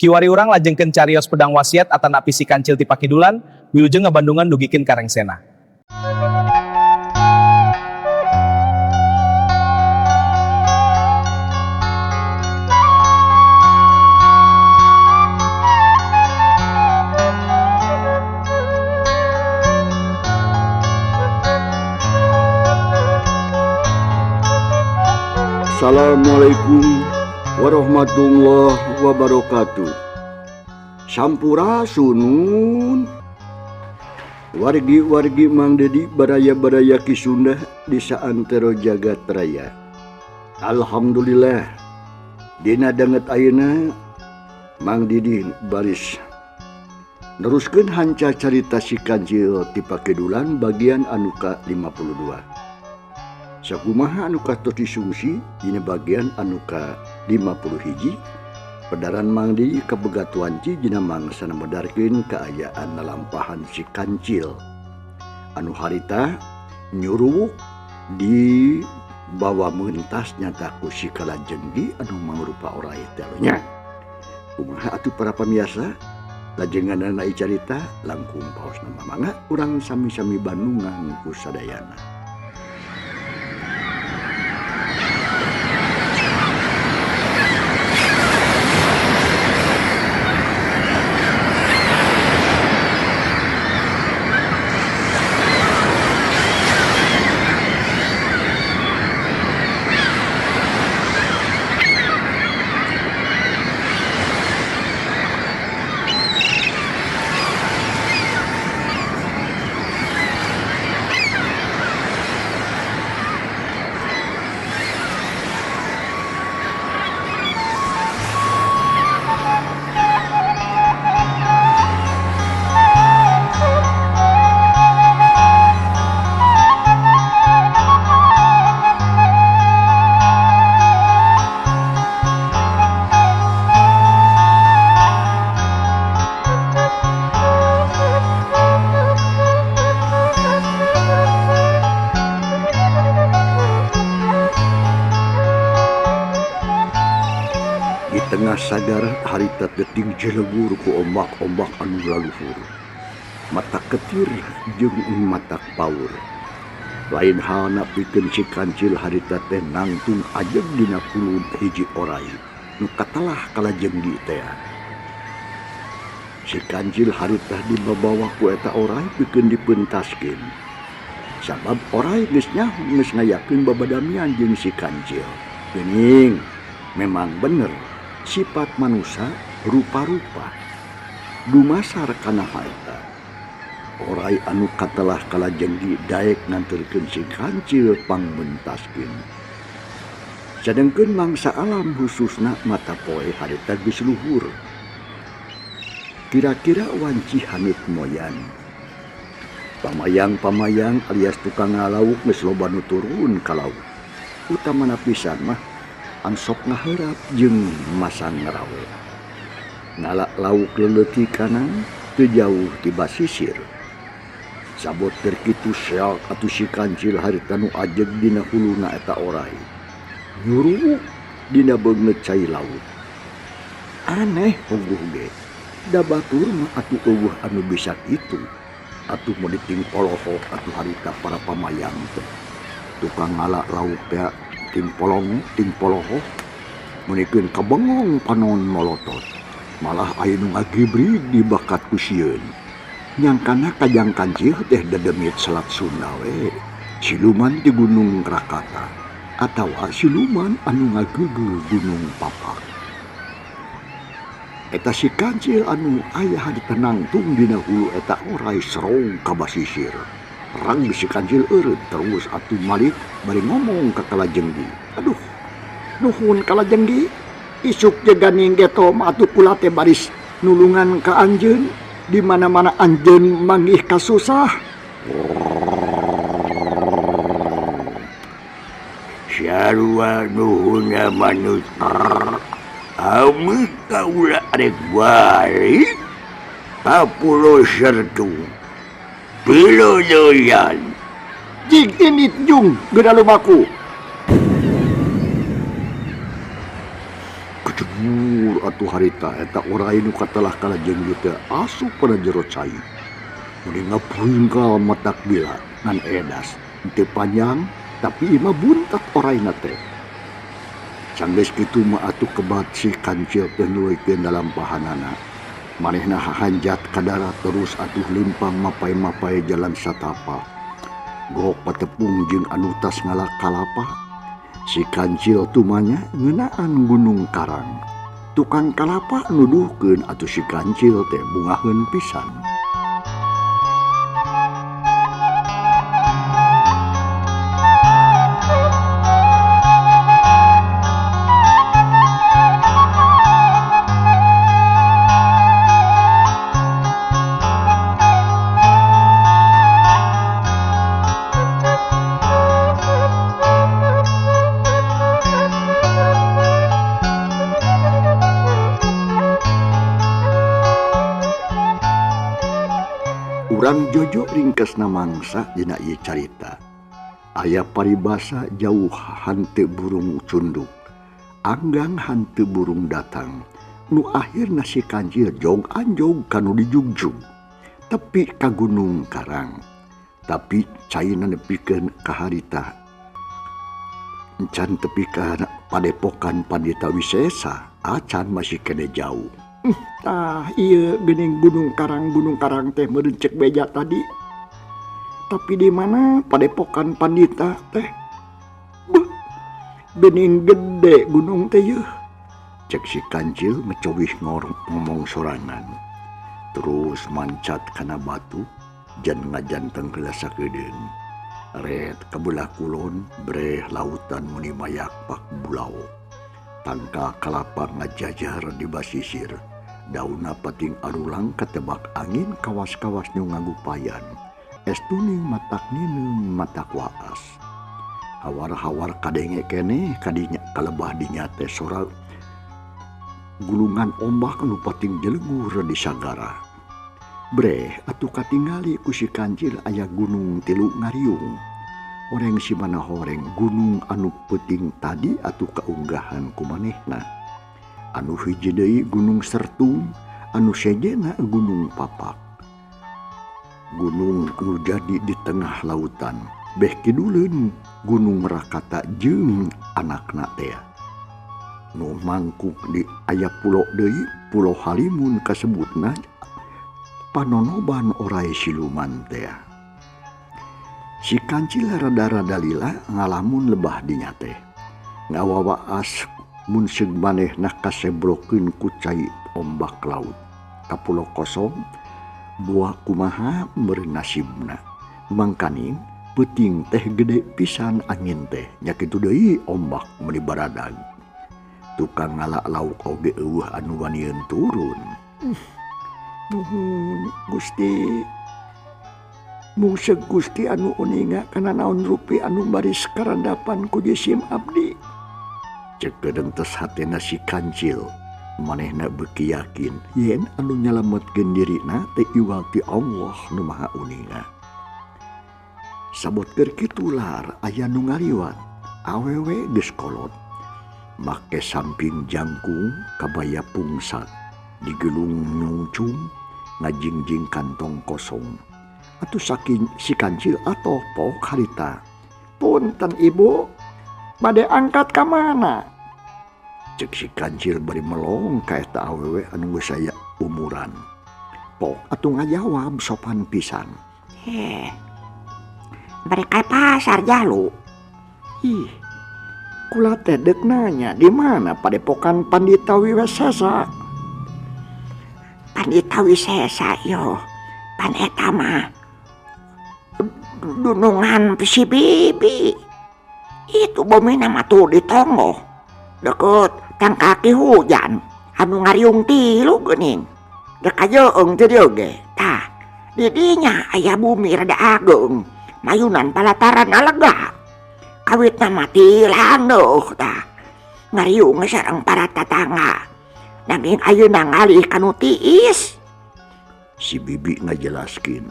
Kiwari urang lajengkeun carios pedang wasiat atanapi si kancil ti pakidulan, wilujeng ngabandungan dugikeun ka rengsena. Assalamualaikum warahmatullahi wabarakatuh. Sampurasunun. Wargi-wargi Mang Dedi baraya-baraya Ki Sunda di saantero jagat raya. Alhamdulillah dina danget ayeuna Mang Didi baris neruskeun hanca carita si kancil ti pakidulan bagian anu ka 52. Sakumaha anu katos disungsi dina bagian anu ka 50 hiji pedaran Mang Didi kabegat wanci dina mangsana medarkeun kaayaan lalampahan si kancil anu harita nyuruwuk di bawa mentas nyata ku si kalajenggi anu mangrupa orai teh nya. Kumaha atuh para pamiarsa lajenganana carita langkung paosna mangga urang sami-sami bandungan ku sadayana. Di tengah sagar harita deting jelegur ku ombak-ombak anu laluhur. Mata ketir jeung mata paur. Lain halna pikeun si kancil harita teh nangtung ajeg dina kulub hiji orai nu katalah kalajenggi teh. Si kancil harita dibabawa ku eta orai pikeun dipentaskeun. Sabab orai geus nyaho geus ngayakeun babadamian jeung si kancil. Geuning memang bener sifat manusia rupa-rupa dumasar kana harta. Orai anu katelah kalajenggi daek nganterkeun si kancil pangmentaskeun. Sadengkeun mangsa alam khususna mata poe harita geus luhur. Kira-kira wanci hanit moyan. Pamayang-pamayang alias tukang ngalauk geus loba nu turun ka laut. Utamana pisan mah ansok ngaheurap jeung masang ngarawe. Ngalak lauk leuleutikanan teu jauh ti basisir. Sabot keur kitu seak atuh si kancil harita nu ajeg dina huluna eta orai. Nyuruwuk dina beungeut cai laut. Aneh puguh ge. Da batur mah atuh eueuh anu bisa kitu. Atuh mun ditingpoloho atuh harita para pamayang teh. Tukang ngalak lauk teh ting polong ting poloho menikeun kabengong panon molotot. Malah aya nu ngagibrig di bakat ku sieun. Nyangkana kajang kancil teh dedemit Selat Sunda we. Siluman di Gunung Krakata atawa siluman anu ngagegel Gunung Papak. Eta si kancil anu aya ditenangtung dina hulu eta orai serong ka basisir. Rang si kancil eureut terus atuh malik bari ngomong ka kalajenggi. Aduh, nuhun kalajenggi. Isuk jeganing geto mah atuh kula teh baris nulungan ka anjeun. Di mana-mana anjeun manggih kasusah. Sarua nuhunna manut. Ami kaula arek balik ka Pulau Sertung. Pilodoyan. Jig ini jung geura lumaku. Kabur atuh harita eta orai nu katelah kalajeng teh asup kana jero cai. Meni ngapuingkal matak bila ngan edas. Teu panjang tapi ieu mah buntat oraina teh. Sanggeus kitu mah atuh kebat si kancil teh nuluykeun dalampahanana. Manehna hahanjat ka darat terus atuh leumpang mapay-mapay jalan satapak. Gok patepung jeung anu tas ngala kalapa. Si kancil tumanya ngeunaan Gunung Karang. Tukang kalapa nuduhkeun atuh si kancil teh bungaheun pisan. Urang Jojo ringkesna mangsa dina ieu carita. Aya paribasa jauh hanteu burung cunduk, anggang hanteu burung datang. Nu akhirna si kancil jog anjog kanu dijugjug, tepi ka Gunung Karang. Tapi caina nepikeun ka harita. Encan tepi ka padepokan Pandita Wisesa, acan masih kene jauh. Tah ieu geuning Gunung Karang teh meureun ceuk beja tadi. Tapi di mana padepokan Pandita teh? Beuh, geuning gede gunung teh yeuh. Cek si kancil ngecowih ngomong sorangan. Terus mancat kana batu jan ngajanteng heula sakeudeung. Ret kabelah kulon breh lautan muni mayak pak bulau. Tangka kalapa ngajajar di basisir. Dauna pating arulang katebak angin kawas-kawas nu ngagupayan. Es tuning matak nineung matak waas. Hawar-hawar kadenge keneh kadinya kalebah dinya teh sora gulungan ombak nu pating jelegur di sagara. Breh atuh katingali ku si kancil aya gunung tilu ngariung. Horeng si mana horeng gunung anu peuting tadi atuh kaunggahan ku manehna. Anu hiji deui Gunung Sertung, anu sejena Gunung Papak. Gunung anu jadi di tengah lautan, beh kiduleun Gunung Rakata jeung anakna teh. Nu mangkuk di aya pulo deui, Pulo Halimun kasebutna panonoban orai siluman teh. Si kancil rada-rada lila ngalamun lebah dinya teh. Ngawawaas mun seug manehna kasebrokeun ku cai ombak laut. Ka pulo kosong buah kumaha meureun nasibna. Mangkaning peuting teh gede pisan angin teh nya kitu deui ombak meuni baradag. Tukang ngala lauk oge eueuh anu wanieun turun. Nuhun Gusti. Mung seug Gusti anu uninga kana naon rupi anu baris karandapan ku jisim abdi. Cek gedentes hatena si kancil. Manehna beuki yakin yen anu nyalametkeun dirina teh iwal ti Allah nu Maha Uninga. Sabot keur kitu lar aya nu ngaliwat, awewe geus kolot. Make samping jangkung kabaya pungsat, digelung nyungcung ngajingjing kantong kosong. Atuh saking si kancil atoh pok harita. Punten ibu, bade angkat ka mana? Cek si kancil bari melong ka eta awewe anu geus aya umuran. Pok atuh ngajawab sopan pisan. Heh, bari ka pasar jalu. Ih, kula teh deuk nanya di mana padepokan Pandita Wisesa? Pandita Wisesa yo, pan eta mah dunungan si bibi. Itu bumi nama tuh di tonggoh deket tangkaki hujan anu ngariung tilu geuning dek ajeung teh dieu ge. Tah didinya aya bumi rada ageung mayunan palataran alega kawitna mati laneuh tah ngariung sareng para tatangga nanging ayeuna ngalih kanu tiis. Si bibi ngajelaskeun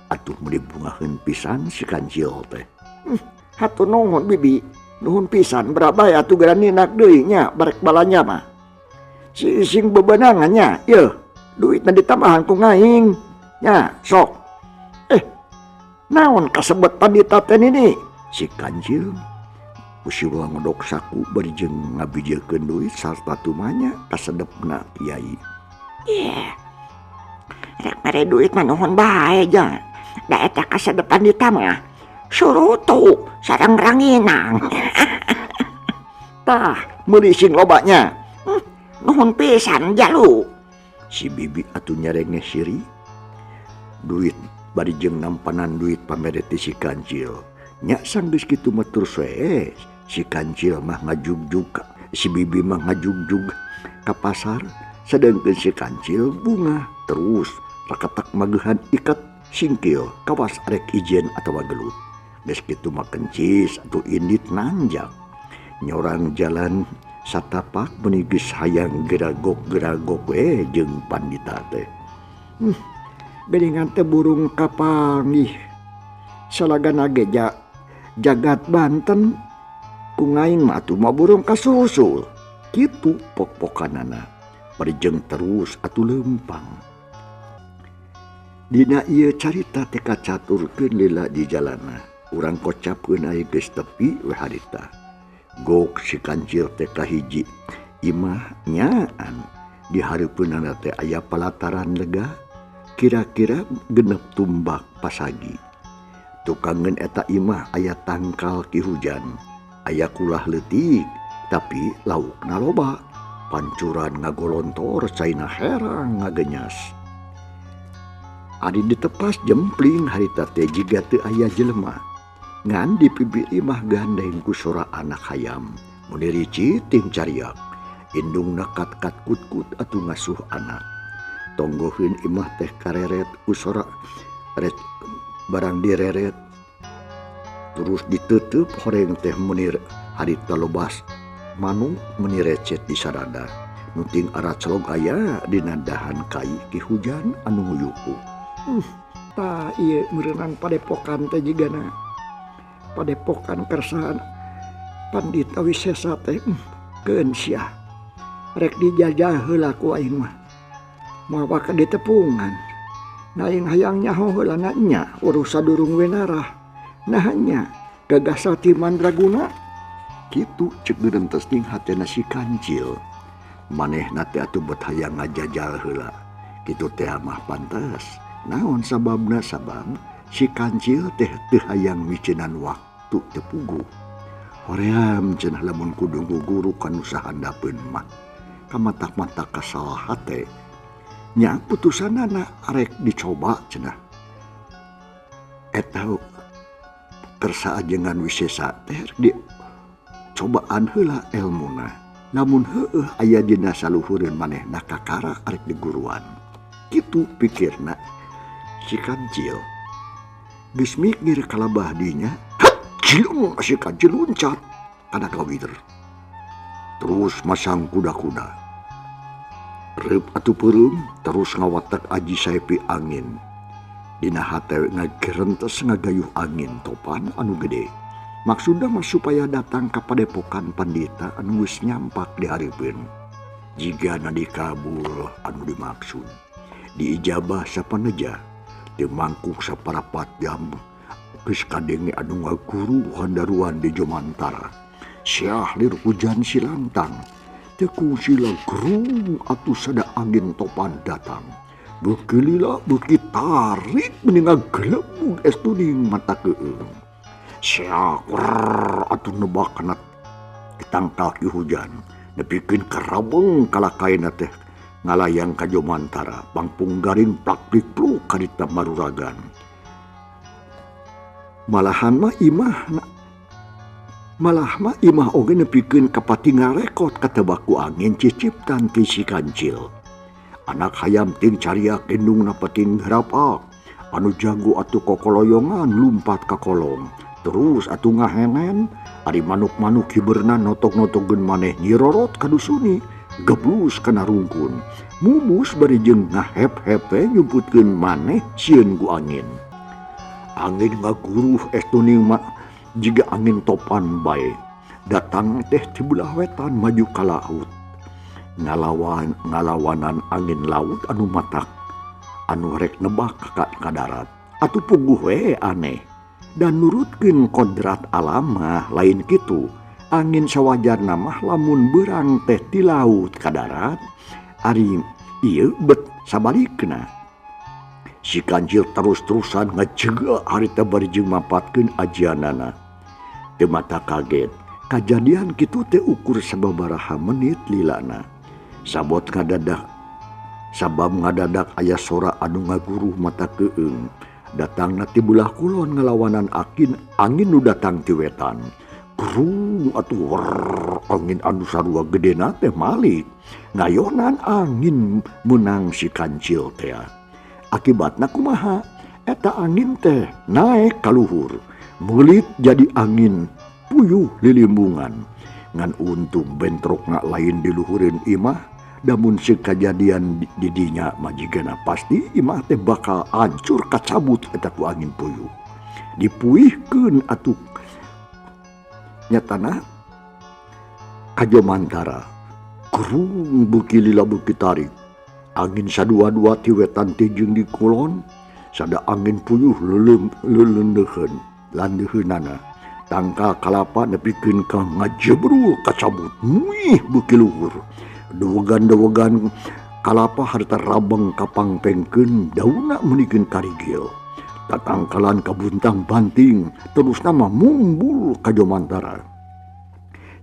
atuh meuni bungaheun pisan si kancil teh. Hatur nuhun bibi, nuhun pisan berabay atuh geura ninak deui nya barek balanja mah. Si ising bebenangan nya, yeuh, duitna ditambahan ku ngaing. Nya, sok. Naon kasebet pandita teh nini? Si kancil usiwa ngodok saku bari jeung ngabijeukeun duit sarta tumanya kasedepna kiai. Ye. Rek mere duit mah nuhun bae ja. Da eta kasedep pandita mah surutu sareng ranginang. Tah, meuli sing lobanya. Nuhun pisan jalu. Si bibi atuh nyerengeh siri. Duit bari jeung nampanan duit pamere ti si kancil. Nya sanggeus kitu mah terus we. Si kancil mah ngajugjug, si bibi mah ngajugjug ka pasar, sedangkeun si kancil bunga terus rakatak magehan ikat singkil kawas arek ijen atawa gelut. Geus kitu mah kencis atuh indit nanjak. Nyorang jalan satapak meuni geus hayang geragok-geragok we jeung pandita teh. Geuningan teh burung kapanggih. Salagana ge jagat Banten ku ngaing mah atuh mah burung kasusul. Kitu pok-pokanana. Bari jeung terus atuh leumpang. Dina ieu carita teh kacaturkeun lila di jalana. Urang kocapkeun aya geus tepi we harita. Gok si kancil teh kahiji imah nyaan. Di hareupeunana teh aya palataran lega, kira-kira genep tumbak pasagi. Tukangeun eta imah aya tangkal ki hujan, aya kulah leutik, tapi laukna loba. Pancuran ngagolontor caina herang ngagenyas. Ari ditepas jempling harita teh jiga teu aya jelema. Ngan di bibir imah gandeng ku sora anak hayam. Mun ricit ting cariak. Indungna kat-kat kut-kut atuh ngasuh anak. Tonggoheun imah teh kareret ku sora ret, barang direret. Terus ditutup horeng teh munir harita lobas manuk meni recet di sarada. Nuting aracelog aya dina dahan kai ki hujan anu nguyuku. Tah ieu meureunang padepokan teh jigana. Padepokan kersaan Pandita Wisesa teh keun sia. Rek dijajah heula ku aing mah. Moal bakal ditepungan. Naing hayang nyaho heula na nya urus sadurung wenarah. Nah nya gagasati mandraguna. Kitu ceuk gerentes ning hatena si kancil. Manehna teh atuh bet hayang ngajajal heula. Kitu teh mah pantes. Naon sababna? Sabab si kancil teh teu hayang miceunan waktu teu puguh. Hoream cenah lamun kudu guguru kanu sahandapeun mah. Kamatak-matak kasal hate. Nya putusanana arek dicoba cenah. Eta kersa ajengan Wisesa teh di cobaan heula elmuna. Lamun heueuh aya dina saluhureun manehna kakara arek diguruan. Kitu pikirna si kancil. Geus mikir kalabah dinya, cilung si kancil luncat kana kawider. Terus masang kuda-kuda. Reup atuh peureum terus ngawatek aji saepi angin. Dina hate ngagerentes ngagayuh angin topan anu gede. Maksudna mah supaya datang ka padepokan pandita anu geus nyampak di hareupeun. Jigana dikabul anu dimaksud. Diijabah sapaneja. Teu mangkuk saparapat jam geus kadenge anu ngaguru handaruan di Jomantara. Siah lir hujan silantang. Teu kungsila gerung atuh sada angin topan datang. Beuki lila beuki tarik meni ngagelebug es tuning mata keueung. Siah krrrr atuh nebak kana tangkal ki hujan. Nepikeun karabeng kalakaina teh ngalayang ka Jomantara. Pangpung garing plak-plik-pluk karita maruragan. Malahan mah imah na, malah mah imah oge nepikeun ka patingal rekot katebak ku angin ciciptan ti si kancil. Anak hayam ting cariak indungna peting herapak. Anu jago atuh kokoloyongan lumpat ka kolong. Terus atuh ngahenen, ari manuk-manuk hiberna notok-notogeun maneh nyirorot ka dusuni, geblus kana rungkun. Mumus bari jeung ngahep-hepe nyumputkeun maneh sieun ku angin. Angin ngaguruh es tuning mah jiga angin topan bae. Datang teh ti belah wetan maju ka laut. Ngalawanan angin laut anu matak anu rek nebak ka darat. Atuh puguh we aneh dan nurutkeun kodrat alam mah lain kitu. Angin sawajarna mah lamun beurang teh ti laut ka darat, ari ieu bet sabalikna. Si kancil terus-terusan ngajega harita bari jeung mapatkeun ajianana. Teu mata kaget, kajadian kitu teh ukur sababaraha menit lilana. Sabot ngadadak, sabab ngadadak aya sora anu ngaguruh mata keung. Datangna ti belah kulon ngalawanan angin nu datang ti wetan. Krung atuh werr, angin anu sarua gedena teh malik. Ngayonan angin meunang si kancil teh. Akibatna kumaha? Eta angin teh naek ka luhur, meulit jadi angin puyuh lilimbungan. Ngan untung bentrokna lain di luhureun imah, damun si kajadian di dinya majigana pasti imah teh bakal hancur kacabut eta ku angin puyuh. Dipuihkeun atuh nyatana kajomantara kerung beuki lila beuki tarik. Angin sadua-dua ti wetan teh jeung di kulon, sada angin puyuh leuleundeheun landeuheunana. Tangkal kalapa nepikeun ka ngajebrul kacabut muih beuki luhur. Dewegan-dewegan kalapa harta rabeng kapangpengkeun daunna meunikeun karigil. Tatangkalan kabuntang banting terus nama mumbul kajomantara.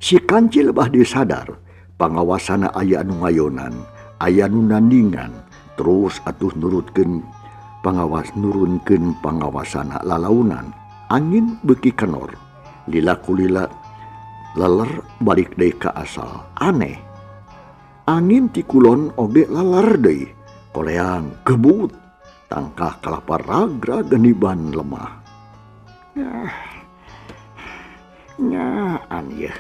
Si kancil bah sadar pangawasana aya anu ngayonan, aya nu nandingan, terus atuh nurutkeun pangawas nurunkeun pangawasana lalaunan. Angin beuki kenor, lila kulila leler balik deui ka asal. Aneh. Angin ti kulon oge lalar deui, koleang kebut, tangkah kalapa ragrag geniban lemah. Nyaan yeuh,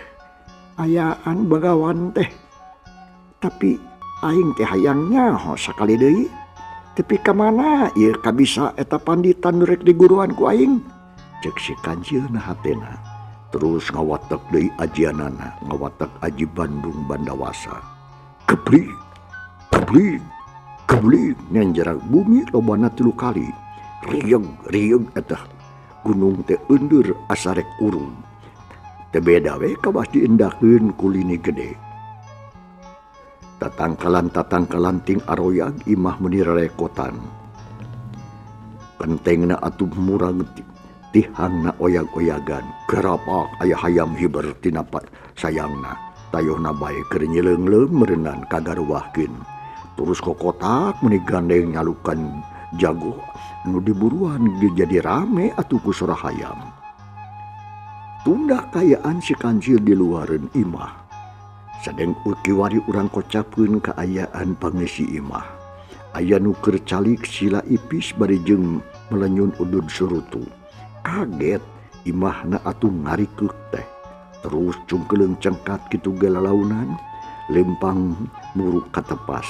ayaan bagawan teh. Tapi aing teh hayang nyaho sakali deui. Tepi ka mana ieu kabisa eta panditan nu rek diguruan ku aing? Cek si kancil na hatena. Terus ngawatek deui ajianana, ngawatek aji Bandung Bandawasa. Keblik, keblik, keblik, nyenjerak bumi lobana 3 kali. Rieg, rieg eta gunung teh eundur asarek urung. Teu beda we kawas diendahkeun ku lini gede. Tatangkalan-tatangkalan ting aroyag imah meuni rerekotan. Kentengna atuh murag tihangna oyag-oyagan. Gerapak aya hayam hiber tina sayangna. Tayohna bae keur nyeleungleung meureunan kagaruwahkeun. Terus kokotak meuni gandeng nyalukan jago nu diburuan ge jadi rame atuh ku sora hayam. Tunda kayaan si kancil di luareun imah. Sadeng kiwari urang kocapkeun kaayaan pangeusi imah. Aya nu keur calik sila ipis bari jeung melenyun udud surutu. Kaget imahna atuh ngarikeuk teh. Terus cungkeleung cengkat kitu ge lalaunan, lempang muruk katepas.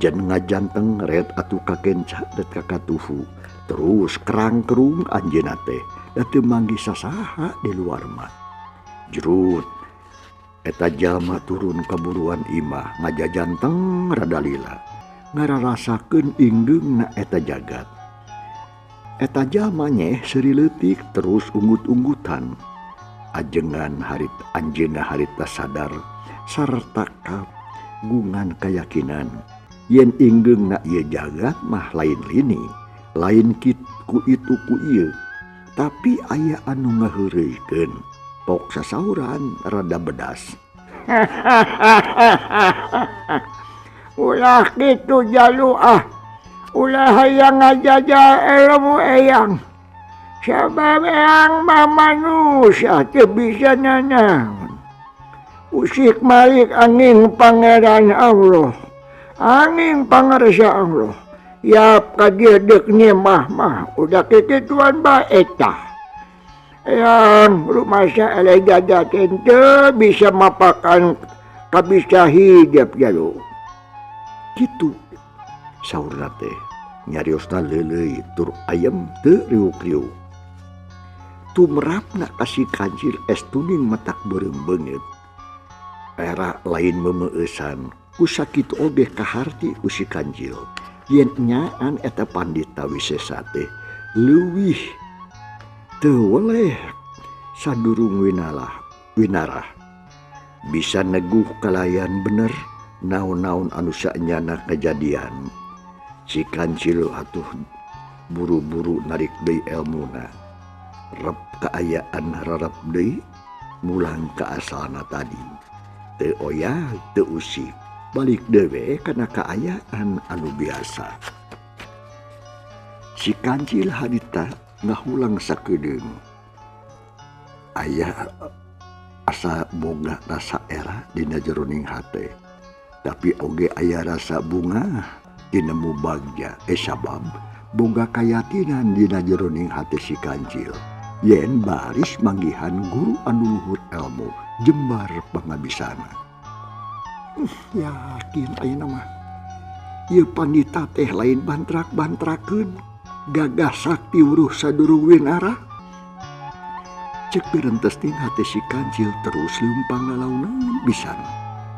Jan ngajanteng ret atuh kakenca det kakatuhu. Terus kerang-kerung anjeunna teh, da teu manggih sasaha di luar mah. Jerut eta jalma turun kaburuan imah ngajajanteng rada lila. Ngararasakeun inggeungna eta jagat. Eta jalma nyeh seuri leutik terus unggut-unggutan. Ajengan harit anjeunna harita sadar sarta kagungan kayakinan yen inggeungna ieu jagat mah lain lini, lain kit ku itu ku ieu, tapi aya anu ngaheureuykeun. Pok sasauran rada bedas. Ulah kitu jalu ah, ulah hayang ngajajah ilmu eyang. Sabab eyang mah manusia teu bisa nanaon. Usik malik angin pangeran Allah, angin pangarsa Allah. Yap ka dieu deuk nyemah mah udah kikituan bae eta. Eyang rumasa eleh jagat teu bisa mapakan kabisa hidup jalu. Kitu saurna teh nyariosna leuleuy tur ayem teu riuk-riuk. Tumrapna ka si kancil es tuning matak beureum beungeut. Era lain memeueusan Ku sakitu oge kaharti ku si Kancil yen nyaan eta Pandita Wisesa teh leuwih teu weleh sadurung winarah bisa neguh kalayan bener naon-naon anu saenyana kejadian. Si Kancil atuh buru-buru narik deui elmuna, rep kaayaan rarep deui mulang ka asalna tadi. Teu oyag teu usik, balik deui kana kaayaan anu biasa. Si Kancil harita ngahulang sakedeung. Aya asa boga rasa era dina jeroning hate, tapi oge aya rasa bunga tinemu bagja. Sabab boga kayatinan dina jeroning hate si Kancil yen baris manggihan guru anu luhur elmu jembar pangabisana. Yakin ayeuna mah ieu pandita teh lain bantrak-bantrakeun, gagah sakti wuruh sadurung winarah. Cek pirentes ting hate si Kancil terus leumpang lalaunan pisan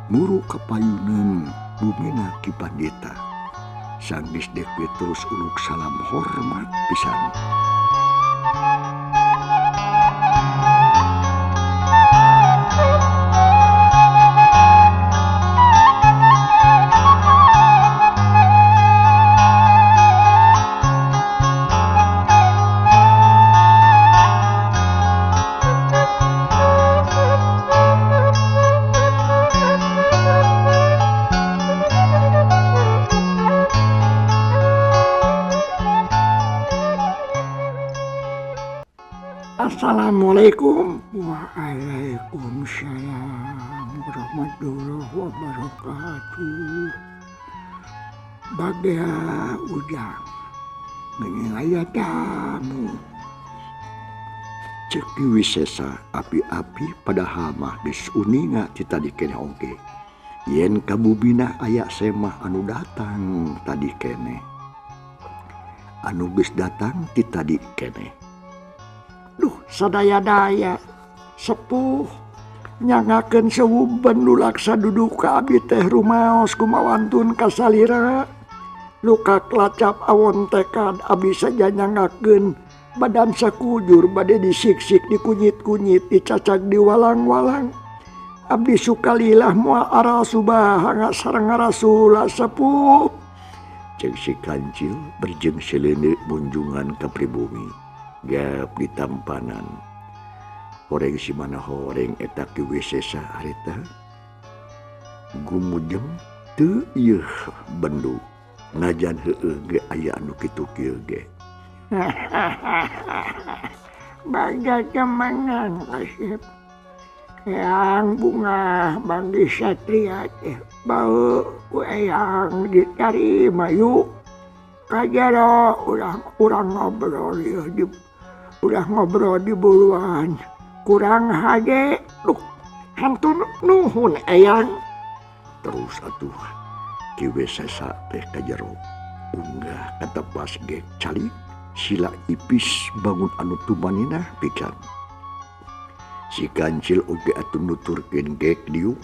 muru kapayuneun bumina Ki Pandita. Sanggeus dek terus uluk salam hormat pisan. Assalamualaikum. Waalaikumsalam warahmatullahi wabarakatuh. Bagea ujang geuning aya tamu. Cek Ki Wisesa api-api padahal mah geus uninga ti tadi keneh oge yen ka bumina aya semah anu datang tadi keneh, anu geus datang ti tadi keneh. Duh, sadaya-daya sepuh nyangakeun sewuben lulaksa duduk ka abdi teh rumaos kumawantun kasalira. Luka klacap awon tekad abdi saja nyangakeun badan sakujur bade disiksik dikunyit-kunyit dicacag diwalang-walang. Abdi sukalilah moal arasubah sareng ngarasula sepuh. Cek si Kancil berjeng sileuneu munjungan ka pribumi. Gap di tampanan. Horeng si mana horeng eta Ki Wisesa harita. Gumujeng teu ieu bendu. Najan heueuh ge aya anu kitu kieu ge. Bagja cemengan kasep. Eyang bunga banggi satria teh bau ku eyang ditarima yuk. Kajaro urang ngobrol ieu di udah ngobrol di buruan kurang hage. Duh, hantu nuhun eyang. Terus atuh Ki Wisesa teh kajero unggah katepas ge calik sila ipis bangun anu tumaninah pisan. Si Kancil oge atuh nuturkeun gek diuk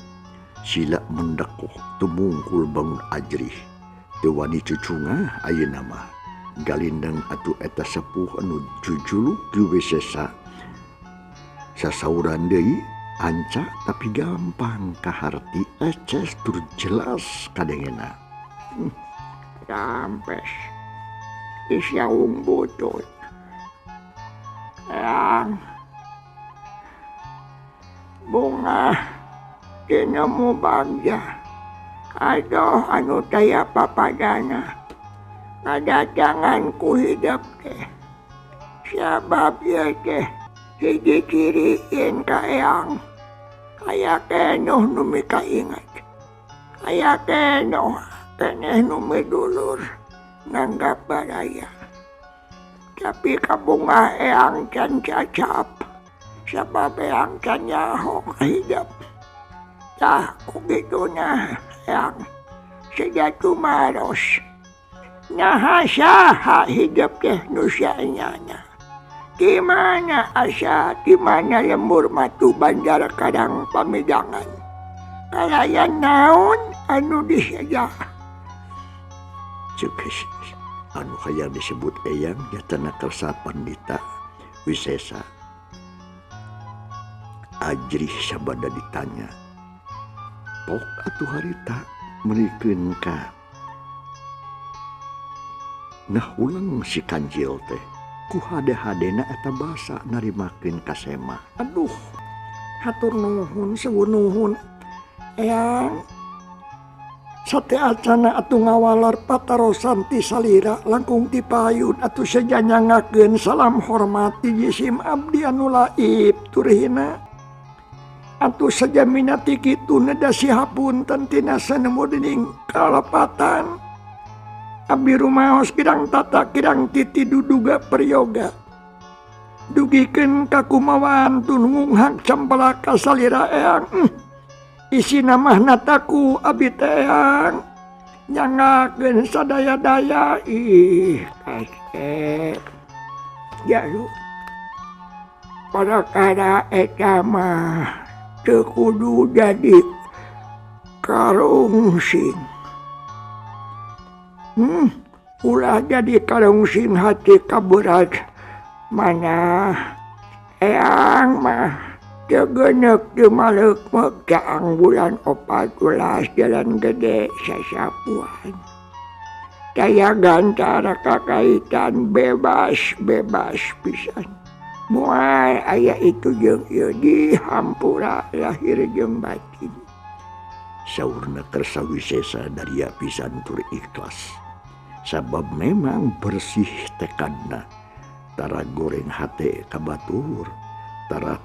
sila mendekoh tumungkul bangun ajrih teu wani cucungah ayeuna mah. Galindeng atuh eta sepuh anu jujuluk Ki Wisesa sasauran deui anca tapi gampang kaharti eces tur jelas kadengena. Rampes isyaung butut eyang bunga tinemu bagja aduh anu taya papadana kadatangan ku hidup teh sabab ieu teh hiji ciri yen ka eyang aya kenuh nu mikainget, aya kenuh keneh nu midulur nganggap baraya. Tapi kabungah eyang can cacap sabab eyang can nyaho ka hidup. Tah ku kituna eyang siga tumaros. Naha saha hidup teh nu saenyana. Di mana asa, di mana lembur matu Banjar Karang Pamidangan. Kalayan naon anu diseja. Cek anu hayang disebut eyang nyatana Kersa Pandita Wisesa. Ajrih sabada ditanya. Pok atuh harita meulikeun ka nah ulang si kancil teh ku hade-hadena eta basa narimakeun ka Sema. Aduh, hatur nuhun sewu nuhun eyang. Sate acana atuh ngawalor patarosan ti salira langkung ti payun atuh sejanyangakeun salam hormat ti jisim abdi anu laib tur hina. Atuh sajamina ti kitu neda sihapunten tina sanemu dening kalepatan. Abdi rumaos kirang tata kirang titi duduga peryoga. Dugikeun kakumawaan tunungung hak campelaka salira eyang. Isina mah nataku abi teh eyang. Nyangakeun sadaya-daya ih kasep. Jalu. Perkara eta mah teu kudu jadi karungsing. Ulah jadi karungsing hati kaberat mana eyang mah teu geuneuk teu maleuk-meuk caang bulan 14 jalan gede sasapuan. Daya gantara kakaitan bebas-bebas pisan. Moal aya itu jeung ieu dihampura lahir jeung batin. Saurna Kersa Wisesa daria pisan tur ikhlas. Sabab memang bersih tekadna. Tara goreng hate ka batur, tara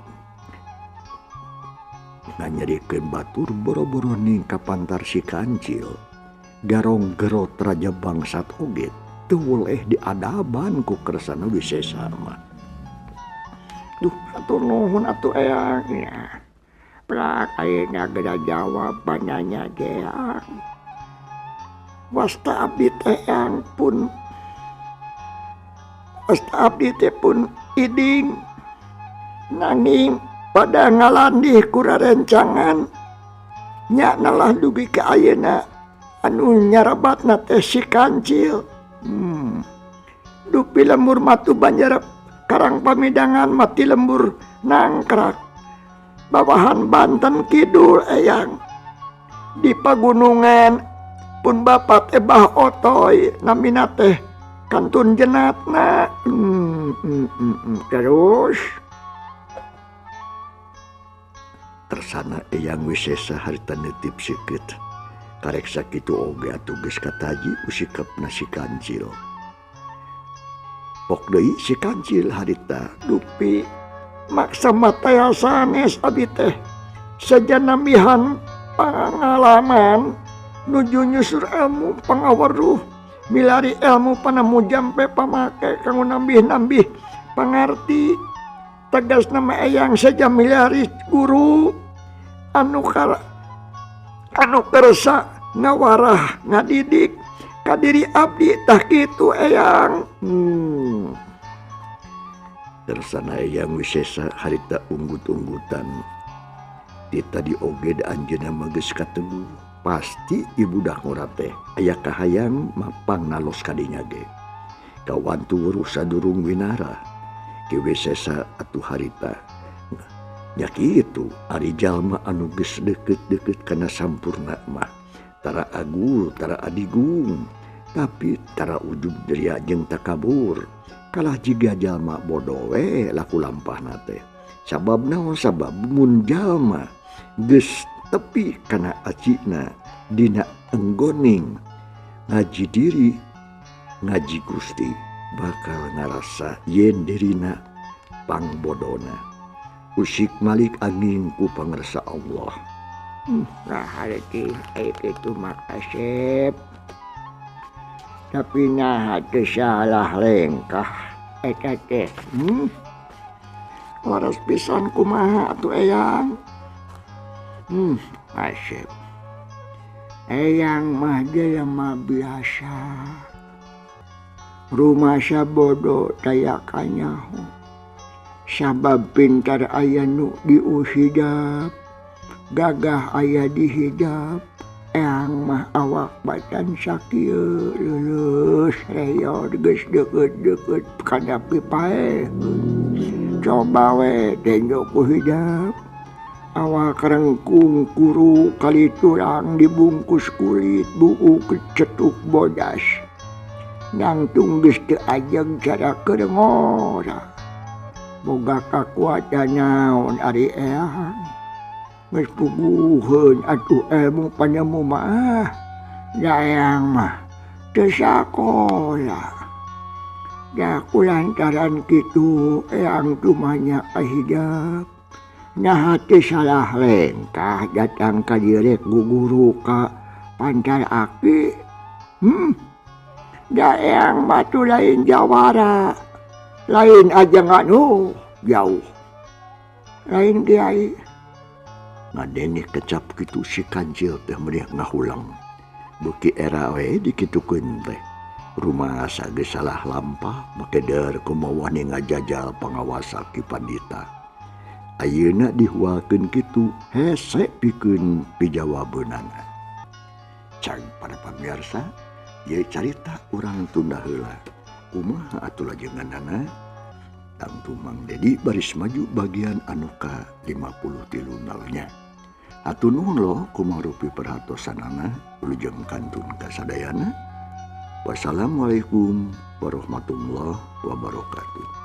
nganyerikeun batur boro-boro ning kapantar si kancil. Garong gerot raja bangsat oge teu weleh diadaban ku Kersana Wisesa mah. Duh, atur nuhun atuh eyang nya. Plak ayeuna geura jawab pananya geang. Wasta abdi teh eyang pun wasta abdi teh pun iding nanging pada ngalandih ku rarencangan nya nalah dugi ka ayeuna anu nyarabatna teh si kancil. Dupi lembur matu Banjar Karang Pamidangan mati lembur nangkrak bawahan Banten Kidul eyang. Di pagunungan pun bapak ebah otoy namina teh kantun jenatna. Terus Tersana eyang Wisesa harita nitip sikeut. Karek sakitu oge atuh geus kataji usikapna si kancil. Pok deui si kancil harita dupi maksa mataya sanes abi teh sajana mihan pangalaman nuju nyusur ilmu pangaweruh milari ilmu panemu jampe pamake kanggo nambih-nambih pangarti. Tegas nama eyang saja milari guru anu kersa ngawarah ngadidik kadiri abdi tah kitu eyang. Tersana eyang Wisesa harita unggut-unggutan. Ti tadi oge da anjeunna mah geus katemu. Pasti ibu budak ngora teh aya kahayang mapang nalos kadinya ge. Kawantu weruh sadurung winara. Ki Wisesa atuh harita. Nya kitu ari jalma anu geus deukeut-deukeut kana sampurna mah. Tara agul, tara adigung, tapi tara ujub deria jeung takabur. Kalah jiga jalma bodoh we laku lampahna teh. Sabab naon? Sabab mun jalma geus tepi kana acina dina enggoning ngaji diri ngaji Gusti bakal ngarasa yen dirina pangbodona. Usik malik angin ku pangersa Allah. Nah harti itu makasep. Tapi nah teu salah lengkah eta teh. Waras pisan kumaha atuh eyang. Asep. Eyang mah jelema biasa. Rumasa bodoh taya kanyaho. Sabab pintar aya nu diusidap. Gagah aya di hijab eyang mah awak badan sakieu leuleus reyod geus deukeut-deukeut kana pipaeh. Coba we tenjo ku hijab. Awak rengkung kuru kali tulang dibungkus kulit buuk cetuk bodas. Nangtung geus teu ajeg cara keur ngora. Boga kakuatan naon ari eyang. Geus puguheun atuh ilmu panemu mah. Da eyang mah teu sakola. Da kulantaran kitu eyang tumanya ka hijab. Naha teu salah lengkah datang ka dieu rek guguru ka Pancar Aki. Da eyang mah tuh lain jawara, lain ajengan jauh, lain kiai. Ngadenge kecap kitu si kancil teh meriah ngahulang. Beuki era we dikitukeun teh. Rumasa geus salah lampah make deur kumaha wani ngajajal pangawasa Ki Pandita. Ayeuna dihualkeun kitu hese pikeun pijawabeunana. Cag para pamirsa, ieu carita urang tunda heula. Kumaha atuh lajenganana? Tangtu Mang Dedi baris maju bagian anu ka 53 nalnya. Hatur nuhun loh kumaha rupi perhatosanana wilujeng kantun kasadayana. Wassalamualaikum warahmatullahi wabarakatuh.